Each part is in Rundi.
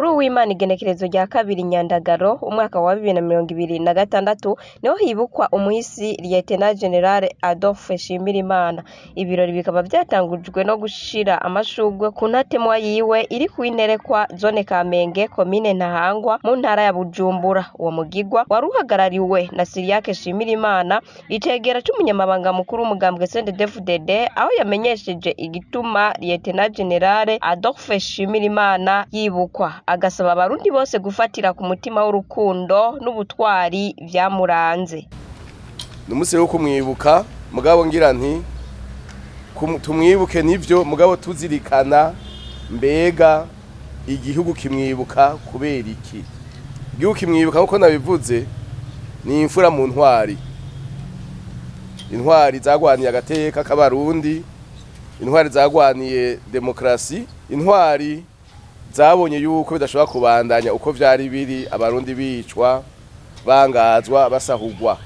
Kuri uwimana igenekerezo rya kabiri Nyandagaro umwaka wa 2026 niho hibukwa umuhisi Lieutenant General Adolphe Nshimirimana. Ibirori bikaba vyatangujwe no gushira amashurwe ku ntatemwa yiwe iri kw'interekwa zone Kamenge komine Ntahangwa mu ntara ya Bujumbura. Uwo mugigwa wari uhagarariwe na Cyriaque Nshimirimana, icegera c'umunyamabanga mukuru w'umugambwe CNDD-FDD, aho yamenyesheje igituma Lieutenant General Adolphe Nshimirimana yibukwa, agasaba abarundi bose gufatira ku mutima w'urukundo n'ubutwari vyamuranze. Ni umunsi wo kumwibuka, mugabo ngira nti tumwibuke nivyo, mugabo tuzirikana mbega igihugu kimwibuka kubera iki. Igihugu kimwibuka nkuko nabivuze ni imfura mu ntwari, intwari zagwaniye agateka k'abarundi, intwari zagwaniye demokrasi, intwari zabonye yuko bidashobora kubandanya uko vyari biri, abarundi bicwa, bangazwa, basahugwa.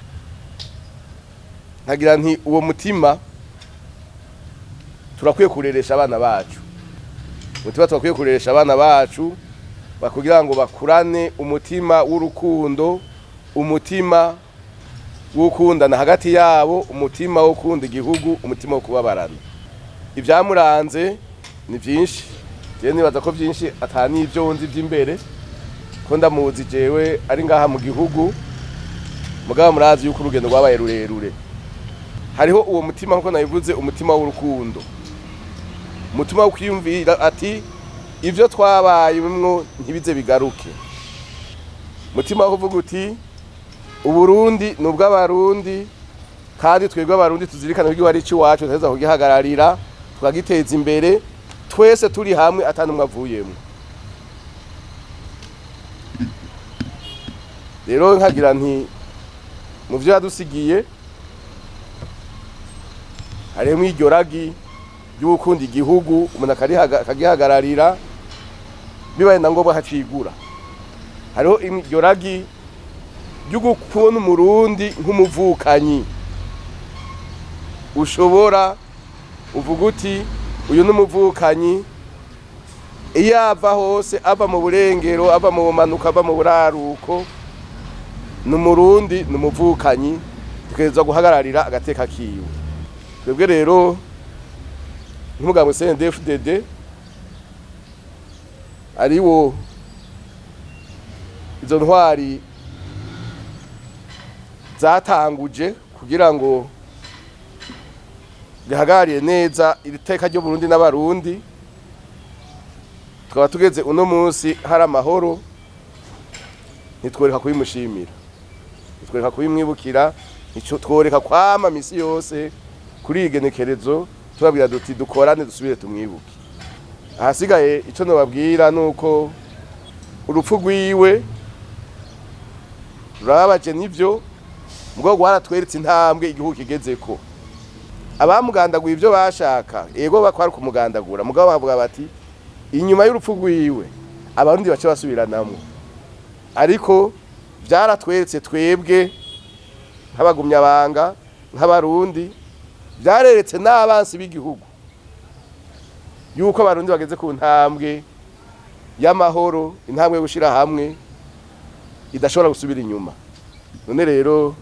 Nkagira nti uwo mutima turakwiye kureresha abana bacu, umutima turakwiye kureresha abana bacu kugira ngo bakurane umutima w'urukundo, umutima w'ukundana hagati yabo, umutima wo gukunda igihugu, umutima wo kubabarana. Ivyamuranze ni vyinshi, jewe nibaza ko vyinshi ata n'ivyo nzi vy'imbere ko ndamuzi jewe ari ngaha mu gihugu, mugabo murazi yuko urugendo rwabaye rurerure. Hariho uwo mutima nkuko nabivuze, umutima w'urukundo, umutima wo kwiyumvira ati ivyo twabayemwo ntibize bigaruke, umutima wo kuvuga uti Uburundi ni ubw'abarundi kandi twebwe abarundi tuzirikana ko igihugu ari iciwacu, tutegerezwa kugihagararira tukagiteza imbere twese turi hamwe ata n'umwe avuyemwo. Rero nkagira nti mu vyo yadusigiye harimwo iryo ragi ry'ugukunda igihugu, umuntu akagihagararira bibaye na ngombwa akacigura. Hariho iryo ragi ry'ugukunda umurundi nk'umuvukanyi, ushobora uvuga uti uyu n'umuvukanyi, iyo ava hose, ava mu burengero, ava mu bumanuko, ava mu buraruko, ni umurundi, ni umuvukanyi, dutegerezwa guhagararira agateka kiwe. Twebwe rero nk'umugambwe CNDD-FDD ariwo izo ntwari zatanguje kugira ngo rihagarariye neza iri teka ry'Uburundi n'abarundi, tukaba tugeze uno munsi hari amahoro, ntitworeka kubimushimira, ntitworeka kubimwibukira, ntitworeka kwama misi yose kuri iyi genekerezo tubabwira duti dukorane dusubire tumwibuke. Ahasigaye ico nobabwira nuko urupfu rwiwe rurababaje nivyo, mugabo rwaratweretse intambwe igihugu kigezeko. Abamugandaguye ivyo bashaka ego bakwari kumugandagura, mugabo bavuga bati inyuma y'urupfu rwiwe abarundi bace basubiranamwo. Ariko vyaratweretse twebwe nk'abagumyabanga, nk'abarundi, vyareretse n'abansi b'igihugu yuko abarundi bageze ku ntambwe y'amahoro, intambwe yo gushira hamwe idashobora gusubira inyuma. None rero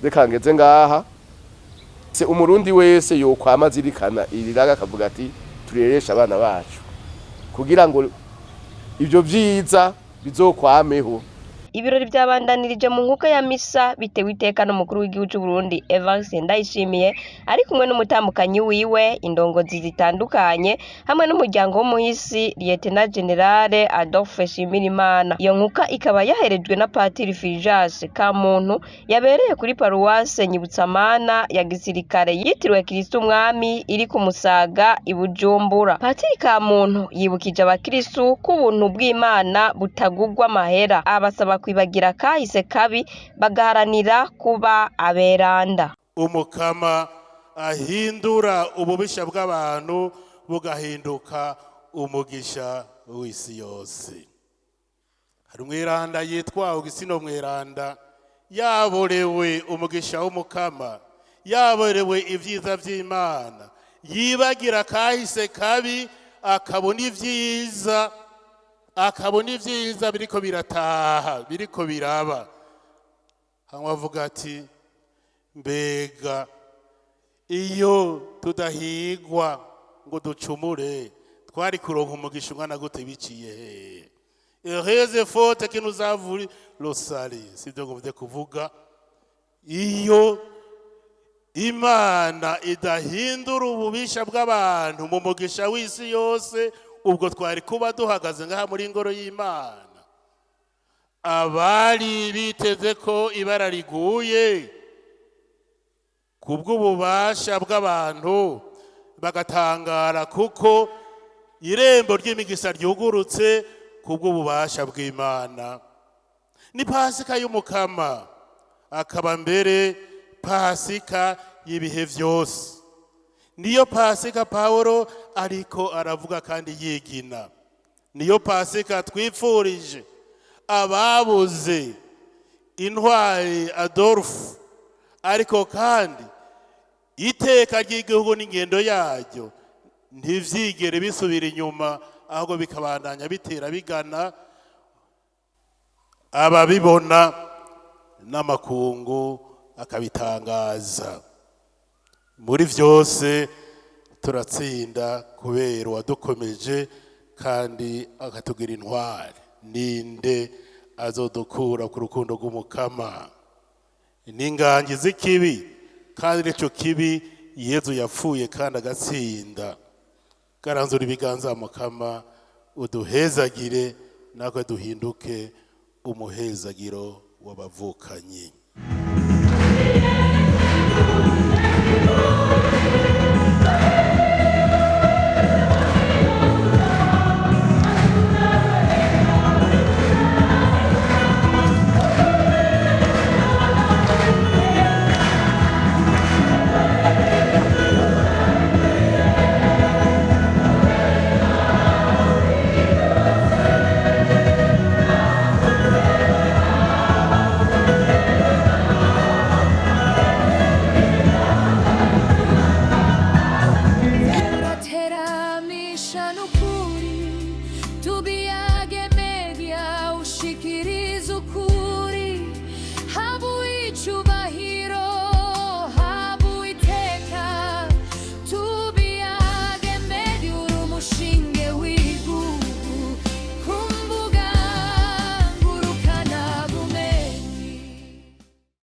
reka ngeze ngaha, se umurundi wese yokwama azirikana iri raga akavuga ati tureresha abana bacu kugira ngo ivyo vyiza bizokwameho. Ibirori vyabandanirije mu nkuka ya misa bitewe iteka n'umukuru w'igihugu c'Uburundi Evariste Ndayishimiye, ari kumwe n'umutambukanyi wiwe, indongozi zitandukanye hamwe n'umuryango w'umuhisi Lieutenant General Adolphe Nshimirimana. Iyo nkuka ikaba yaherejwe na Patiri Fulgence Kamuntu yabereye kuri paruwase Nyibutsamana ya gisirikare yitiriwe Kristo Umwami iri ku Musaga i Bujumbura. Patiri Kamuntu yibukije abakristu ko ubuntu bw'Imana butagurwa amahera, abasaba kwibagira kahise kabi bagaharanira kuba aberanda. Umukama ahindura ububisha bw'abantu bugahinduka umugisha w'isi yose. Hari umweranda yitwa Augustino Mweranda, yaborewe umugisha w'umukama, yaborewe ibyiza by'Imana, yibagira kahise kabi akabona ibyiza. Akabona ibyiza biriko birataha, biriko biraba, hanyuma avuga ati: "Mbega iyo tudahigwa ngo ducumure, twari kuronka umugisha ungana gute? Biciye hehe?" Heureuse faute qui nous a voulu le salut. Sibyo ngo kuvuga iyo Imana idahindura ububisha bw'abantu mu mugisha w'isi yose, ubwo twari kuba duhagaze ngaha muri ngoro y'Imana? Abari biteze ko ibara riguye kubw'ububasha bw'abantu bagatangara kuko irembo ry'imigisha ryugurutse kubw'ububasha bw'Imana. Ni Pasika y'Umukama, akaba mbere Pasika y'ibihe byose. Niyo Pasika Pawulo ariko aravuga kandi yigina. Niyo Pasika twipfurije ababuze intwari Adolphe, ariko kandi iteka ry'igihugu n'ingendo yaryo ntivyigere bisubira inyuma, ahubwo bikabandanya bitera bigana ababibona n'amakungu akabitangaza. Muri byose turatsinda kubera uwadukomeje kandi akatugira intwari. Ninde azodukura ku rukundo rw'Umukama? N'ingangi z'ikibi, kandi n'icyo kibi Yezu yapfuye kandi agatsinda. Garanzura ibiganza, Mukama, uduhezagire, natwe duhinduke umuhezagiro w'abavukanyi.